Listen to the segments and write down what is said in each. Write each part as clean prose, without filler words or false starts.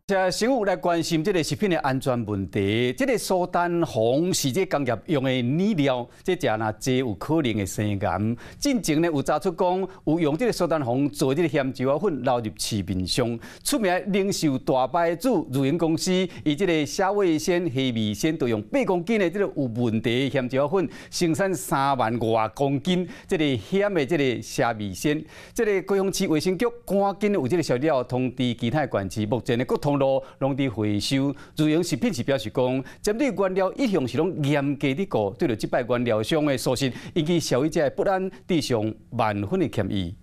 這新聞來關心這个食品的安全問題。這个蘇丹紅是這工業用的染料，這食若濟有可能會生癌。進前呢有查出講有用這个蘇丹紅做這个鹹椒仔粉流入市面上。出名零售大牌子如榮公司，伊這个蝦味先、蝦味先都用8公斤的這个有問題的鹹椒仔粉，生產3萬外公斤這个鹹的這个蝦味先。這个高雄市衛生局趕緊有這个消息了，通知其他的縣市，目前的各通路攏佇回收。如榮食品是表示講，針對原料一向是攏嚴格佇顧，對著這擺原料商的疏失，引起消費者的不安，致上萬分的歉意。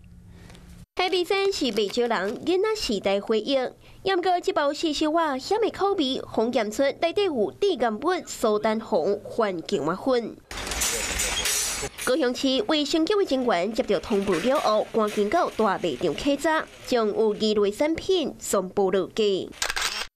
蝦味先是袂少人囡仔時代回憶，毋過這包細小仔鹹的口味，予驗出內底有致癌物蘇丹紅環境仔粉。高雄市衛生局的人員接到通報了後，趕緊到大賣場稽查，將有疑慮產品全部落架。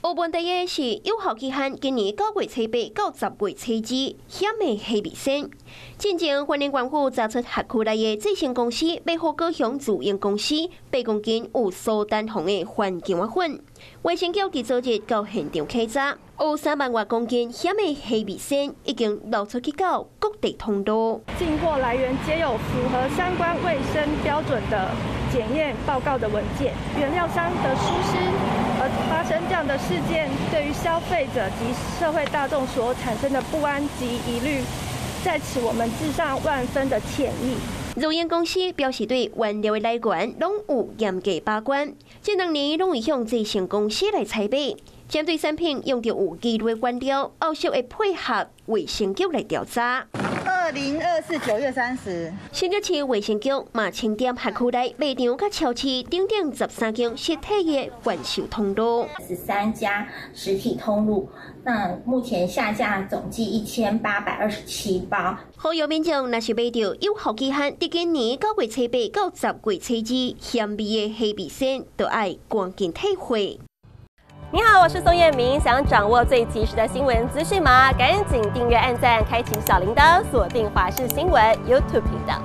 有問題的是有效期限今年9月初8到10月初2，鹹的蝦味先。進前雲林縣府查出轄區內的製成公司賣予高雄如榮公司8公斤有蘇丹紅的環境仔粉。衛生局佇昨日到現場稽查，有3萬外公斤鹹的蝦味先已經流出去到各地通路。進貨來源皆有符合相關衛生標準的檢驗報告的文件，原料商的疏失而發生這樣的事件，對於消費者及社會大眾所產生的不安及疑慮，在此我們致上萬分的歉意。如榮公司表示，對原料的來源攏有嚴格把關，這2年攏會向製成公司來採買，針對產品用著有疑慮原料，後續會配合衛生局來調查。 2024 9月30。新竹市衛生局嘛清點轄區內賣場佮超市等等13間實體的販售通路。13家實體通路，那目前下架總計1827包。呼籲民眾若是買著有效期限，佇今年9月初8到10月初2鹹味的蝦味先，就愛趕緊退貨。你好，我是宋燕明。想掌握最及時的新聞資訊嗎？趕緊訂閱、按讚、開啟小鈴鐺，鎖定華視新聞 YouTube 頻道。